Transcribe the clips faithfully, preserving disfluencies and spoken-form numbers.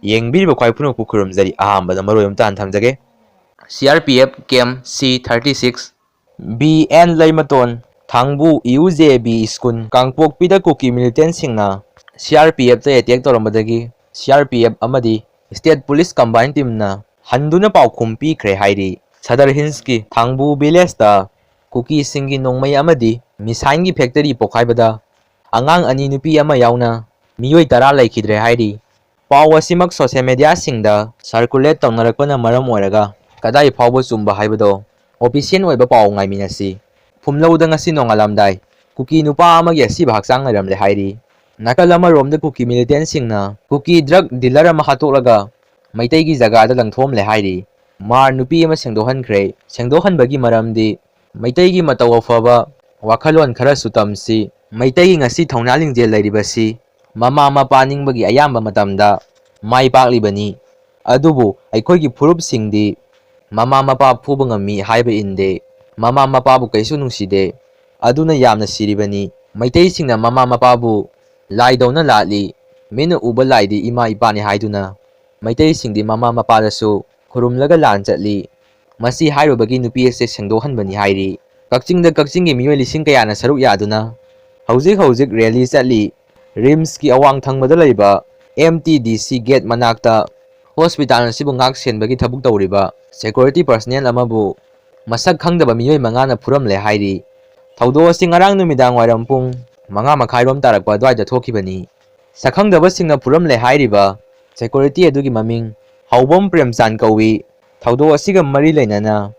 ꯌꯦꯡꯕꯤꯔꯤꯕ ꯈ꯭ꯋꯥꯏ ꯄꯨꯝꯅꯃꯛꯄꯨ ꯈꯨꯔꯨꯝꯖꯔꯤ꯫ ꯑꯍꯥꯟꯕꯗ ꯃꯔꯨꯑꯣꯏꯕ ꯑꯃꯇ ꯍꯟꯅ ꯊꯝꯖꯒꯦ꯫ C R P F camp C thirty six, B N ꯂꯩꯃꯇꯣꯟ, ꯊꯥꯡꯕꯨ U J B school, ꯀꯥꯡꯄꯣꯛꯄꯤꯗ ꯀꯨꯀꯤ militantꯁꯤꯡꯅ C R P Fꯇ attack ꯇꯧꯔꯝꯕꯗꯒꯤ C R P F ꯑꯃꯗꯤ state police combined teamꯅ ꯍꯟꯗꯨꯅ ꯄꯥꯎꯈꯨꯝ ꯄꯤꯈ꯭ꯔꯦ ꯍꯥꯏꯔꯤ꯫ ꯁꯗꯔ ꯍꯤꯜꯁꯀꯤ ꯊꯥꯡꯕꯨ villageꯇ ꯀꯨꯀꯤꯁꯤꯡꯒꯤ ꯅꯣꯡꯃꯩ ꯑꯃꯗꯤ missileꯒꯤ factory ꯄꯣꯈꯥꯏꯕꯗ ꯑꯉꯥꯡ ꯑꯅꯤ ꯅꯨꯄꯤ ꯑꯃ ꯌꯥꯎꯅ ꯃꯤꯑꯣꯏ ꯇꯔꯥ ꯂꯩꯈꯤꯗ꯭ꯔꯦ ꯍꯥꯏꯔꯤ꯫ ꯄꯥꯎ ꯑꯁꯤꯃꯛ social mediaꯁꯤꯡꯗ circulate ꯇꯧꯅꯔꯛꯄꯅ ꯃꯔꯝ ꯑꯣꯏꯔꯒ ꯀꯗꯥꯏ ꯐꯥꯎꯕ ꯆꯨꯝꯕ ꯍꯥꯏꯕꯗꯣ official ꯑꯣꯏꯕ ꯄꯥꯎ ꯉꯥꯏꯃꯤꯟꯅꯁꯤ꯫ ꯐꯨꯝꯂꯧꯗ ꯉꯁꯤ ꯅꯣꯡꯉꯥꯜꯂꯝꯗꯥꯏ ꯀꯨꯀꯤ ꯅꯨꯄꯥ ꯑꯃꯒꯤ ꯑꯁꯤꯕ ꯍꯛꯆꯥꯡ ꯂꯩꯔꯝꯂꯦ ꯍꯥꯏꯔꯤ꯫ ꯅꯥꯀꯜ ꯑꯃꯔꯣꯝꯗ ꯀꯨꯀꯤ militantꯁꯤꯡꯅ ꯀꯨꯀꯤ drug dealer ꯑꯃ ꯍꯥꯠꯇꯣꯛꯂꯒ ꯃꯩꯇꯩꯒꯤ ꯖꯒꯥꯗ ꯂꯪꯊꯣꯛꯑꯝꯂꯦ ꯍꯥꯏꯔꯤ꯫ ꯃꯥꯔ ꯅꯨꯄꯤ ꯑꯃ ꯁꯦꯡꯗꯣꯛꯍꯟꯈ꯭ꯔꯦ꯫ ꯁꯦꯡꯗꯣꯛꯍꯟꯕꯒꯤ ꯃꯔꯝꯗꯤ ꯃꯩꯇꯩꯒꯤ ꯃꯇꯧ ꯑꯐꯕ ꯋꯥꯈꯜꯂꯣꯟ ꯈꯔꯁꯨ ꯇꯝꯁꯤ꯫ ꯃꯩꯇꯩꯒꯤ ꯉꯁꯤ ꯊꯧꯅꯥ ꯂꯤꯡꯖꯦꯜ ꯂꯩꯔꯤꯕꯁꯤ ꯃꯃꯥ ꯃꯄꯥ ꯅꯤꯡꯕꯒꯤ ꯑꯌꯥꯝꯕ ꯃꯇꯝꯗ ꯃꯥꯏ ꯄꯥꯛꯂꯤꯕꯅꯤ꯫ ꯑꯗꯨꯕꯨ ꯑꯩꯈꯣꯏꯒꯤ ꯐꯨꯔꯨꯞꯁꯤꯡꯗꯤ ꯃꯃꯥ ꯃꯄꯥ ꯐꯨꯕ ꯉꯝꯃꯤ ꯍꯥꯏꯕ ꯏꯟꯗꯦ꯫ ꯃꯃꯥ ꯃꯄꯥꯕꯨ ꯀꯩꯁꯨ ꯅꯨꯡꯁꯤꯗꯦ꯫ ꯑꯗꯨꯅ ꯌꯥꯝꯅ ꯁꯤꯔꯤꯕꯅꯤ꯫ ꯃꯩꯇꯩꯁꯤꯡꯅ ꯃꯃꯥ ꯃꯄꯥꯕꯨ ꯂꯥꯏꯗꯧꯅ ꯂꯥꯠꯂꯤ꯫ ꯃꯤꯠꯅ ꯎꯕ ꯂꯥꯏꯗꯤ ꯏꯃꯥ ꯏꯄꯥꯅꯤ ꯍꯥꯏꯗꯨꯅ ꯃꯩꯇꯩꯁꯤꯡꯗꯤ ꯃꯃꯥ ꯃꯄꯥꯗꯁꯨ ꯈꯨꯔꯨꯝꯂꯒ ꯂꯥꯟ ꯆꯠꯂꯤ꯫ ꯃꯁꯤ ꯍꯥꯏꯔꯨꯕꯒꯤ ꯅꯨꯄꯤ ꯑꯁꯤ ꯁꯦꯡꯗꯣꯛꯍꯟꯕꯅꯤ ꯍꯥꯏꯔꯤ꯫ ꯀꯛꯆꯤꯡꯗ ꯀꯛꯆꯤꯡꯒꯤ ꯃꯤꯑꯣꯏ ꯂꯤꯁꯤꯡ ꯀꯌꯥꯅ ꯁꯔꯨꯛ ꯌꯥꯗꯨꯅ ꯍꯧꯖꯤꯛ ꯍꯧꯖꯤꯛ rally ꯆꯠꯂꯤ꯫ RIMSꯀꯤ ꯑꯋꯥꯡ ꯊꯪꯕꯗ ꯂꯩꯕ M T D C gate ꯃꯅꯥꯛꯇ hospital ꯑꯁꯤꯕꯨ ꯉꯥꯛ ꯁꯦꯟꯕꯒꯤ ꯊꯕꯛ ꯇꯧꯔꯤꯕ security personnel ꯑꯃꯕꯨ ꯃꯁꯛ ꯈꯪꯗꯕ ꯃꯤꯑꯣꯏ ꯃꯉꯥꯅ ꯐꯨꯔꯝꯂꯦ ꯍꯥꯏꯔꯤ꯫ ꯊꯧꯗꯣꯛ ꯑꯁꯤ ꯉꯔꯥꯡ ꯅꯨꯃꯤꯗꯥꯡ ꯋꯥꯏꯔꯝ ꯄꯨꯡ ꯃꯉꯥ ꯃꯈꯥꯏꯔꯣꯝ ꯇꯥꯔꯛꯄ ꯑꯗꯨꯋꯥꯏꯗ ꯊꯣꯛꯈꯤꯕꯅꯤ꯫ ꯁꯛꯈꯪꯗꯕꯁꯤꯡꯅ ꯐꯨꯔꯝꯂꯦ ꯍꯥꯏꯔꯤꯕ security ꯑꯗꯨꯒꯤ ꯃꯃꯤꯡ ꯍꯥꯎꯕꯝ ꯄ꯭ꯔꯦꯝꯆꯥꯟ ꯀꯧꯏ꯫ ꯊꯧꯗꯣꯛ ꯑꯁꯤꯒ ꯃꯔꯤ ꯂꯩꯅꯅ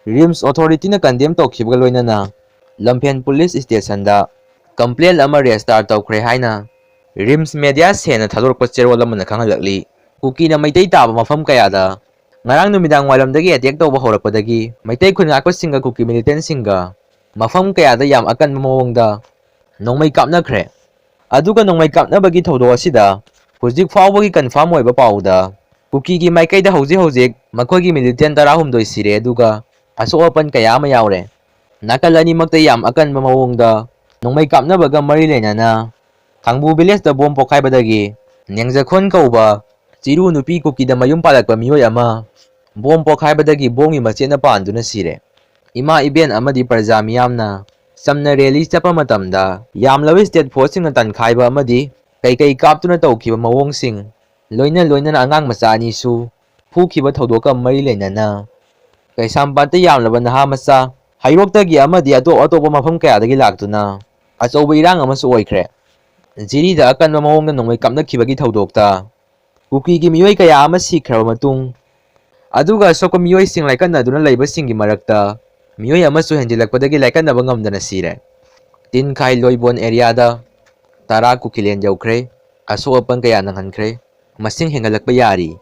RIMS authorityꯅ condemn ꯇꯧꯈꯤꯕꯒ ꯂꯣꯏꯅꯅ ꯂꯝꯐꯦꯜ police stationꯗ complaint ꯑꯃ register ꯇꯧꯈ꯭ꯔꯦ ꯍꯥꯏꯅ RIMS media ꯁꯦꯟꯅ ꯊꯥꯗꯣꯔꯛꯄ ꯆꯦꯔꯣꯜ ꯑꯃꯅ ꯈꯪꯍꯜꯂꯛꯂꯤ꯫ ꯀꯨꯀꯤꯅ ꯃꯩꯇꯩ ꯇꯥꯕ ꯃꯐꯝ ꯀꯌꯥꯗ ꯉꯔꯥꯡ ꯅꯨꯃꯤꯗꯥꯡ ꯋꯥꯏꯔꯝꯗꯒꯤ attack ꯇꯧꯕ ꯍꯧꯔꯛꯄꯗꯒꯤ ꯃꯩꯇꯩ ꯈꯨꯟ ꯉꯥꯛꯄꯁꯤꯡꯒ ꯀꯨꯀꯤ militantꯁꯤꯡꯒ ꯃꯐꯝ ꯀꯌꯥꯗ ꯌꯥꯝ ꯑꯀꯟꯕ ꯃꯑꯣꯡꯗ ꯅꯣꯡꯃꯩ ꯀꯥꯞꯅꯈ꯭ꯔꯦ꯫ ꯑꯗꯨꯒ ꯅꯣꯡꯃꯩ ꯀꯥꯞꯅꯕꯒꯤ ꯊꯧꯗꯣꯛ ꯑꯁꯤꯗ ꯍꯧꯖꯤꯛ ꯐꯥꯎꯕꯒꯤ confirm ꯑꯣꯏꯕ ꯄꯥꯎꯗ ꯀꯨꯀꯤꯒꯤ ꯃꯥꯏꯀꯩꯗ ꯍꯧꯖꯤꯛ ꯍꯧꯖꯤꯛ ꯃꯈꯣꯏꯒꯤ militant ꯇꯔꯥꯍꯨꯝꯗꯣꯏ ꯁꯤꯔꯦ, ꯑꯗꯨꯒ ꯑꯁꯣꯛ ꯑꯄꯟ ꯀꯌꯥ ꯑꯃ ꯌꯥꯎꯔꯦ꯫ ꯅꯥꯀꯜ ꯑꯅꯤꯃꯛꯇ ꯌꯥꯝ ꯑꯀꯟꯕ ꯃꯑꯣꯡꯗ ꯅꯣꯡꯃꯩ ꯀꯥꯞꯅꯕꯒ ꯃꯔꯤ ꯂꯩꯅꯅ ꯊꯥꯡꯕꯨ villageꯇ bomb ꯄꯣꯈꯥꯏꯕꯗꯒꯤ ꯅꯦꯡꯖꯈꯣꯟ ꯀꯧꯕ ꯆꯤꯔꯨ ꯅꯨꯄꯤ ꯀꯨꯀꯤꯗ ꯃꯌꯨꯝ ꯄꯥꯜꯂꯛꯄ ꯃꯤꯑꯣꯏ ꯑꯃ ꯕꯣꯝ ꯄꯣꯈꯥꯏꯕꯗꯒꯤ ꯕꯣꯝꯒꯤ ꯃꯆꯦꯠꯅ ꯄꯥꯟꯗꯨꯅ ꯁꯤꯔꯦ꯫ ꯏꯃꯥ ꯏꯕꯦꯟ ꯑꯃꯗꯤ ꯄ꯭ꯔꯖꯥ ꯃꯤꯌꯥꯝꯅ ꯆꯝꯅ ꯔꯦꯂꯤ ꯆꯠꯄ ꯃꯇꯝꯗ ꯌꯥꯝꯂꯕ ꯁ꯭ꯇꯦꯠ ꯐꯣꯔꯁꯁꯤꯡꯅ ꯇꯟꯈꯥꯏꯕ ꯑꯃꯗꯤ ꯀꯩꯀꯩ ꯀꯥꯞꯇꯨꯅ ꯇꯧꯈꯤꯕ ꯃꯑꯣꯡꯁꯤꯡ, ꯂꯣꯏꯅ ꯂꯣꯏꯅꯅ ꯑꯉꯥꯡ ꯃꯆꯥ ꯑꯅꯤꯁꯨ ꯐꯨꯈꯤꯕ ꯊꯧꯗꯣꯛꯀ ꯃꯔꯤ ꯂꯩꯅꯅ ꯀꯩꯁꯥꯝꯄꯥꯠꯇ ꯌꯥꯝꯂꯕ ꯅꯍꯥ ꯃꯆꯥ ꯍꯩꯔꯣꯛꯇꯒꯤ ꯑꯃꯗꯤ ꯑꯇꯣꯞ ꯑꯇꯣꯞꯄ ꯃꯐꯝ ꯀꯌꯥꯗꯒꯤ ꯂꯥꯛꯇꯨꯅ ꯑꯆꯧꯕ ꯏꯔꯥꯡ ꯑꯃꯁꯨ ꯑꯣꯏꯈ꯭ꯔꯦ꯫ ꯖꯤꯔꯤꯗ ꯑꯀꯟꯕ ꯃꯑꯣꯡꯗ ꯅꯣꯡꯃꯩ ꯀꯥꯞꯅꯈꯤꯕꯒꯤ ꯊꯧꯗꯣꯛꯇ ꯀꯨꯀꯤꯒꯤ ꯃꯤꯑꯣꯏ ꯀꯌꯥ ꯑꯃ ꯁꯤꯈ꯭ꯔꯕ ꯃꯇꯨꯡ, ꯑꯗꯨꯒ ꯑꯁꯣꯛꯄ ꯃꯤꯑꯣꯏꯁꯤꯡ ꯂꯥꯏꯀꯠꯅꯗꯨꯅ ꯂꯩꯕꯁꯤꯡꯒꯤ ꯃꯔꯛꯇ ꯃꯤꯑꯣꯏ ꯑꯃꯁꯨ ꯍꯦꯟꯖꯤꯜꯂꯛꯄꯗꯒꯤ ꯂꯥꯏꯀꯠꯅꯕ ꯉꯝꯗꯅ ꯁꯤꯔꯦ꯫ ꯇꯤꯟꯈꯥꯏ ꯂꯣꯏꯕꯣꯟ ꯑꯦꯔꯤꯌꯥꯗ ꯇꯔꯥ ꯀꯨꯀꯤꯂꯦꯟ ꯌꯧꯈ꯭ꯔꯦ꯫ ꯑꯁꯣꯛ ꯑꯄꯟ ꯀꯌꯥ ꯅꯪꯍꯟꯈ꯭ꯔꯦ꯫ ꯃꯁꯤꯡ ꯍꯦꯟꯒꯠꯂꯛꯄ ꯌꯥꯔꯤ꯫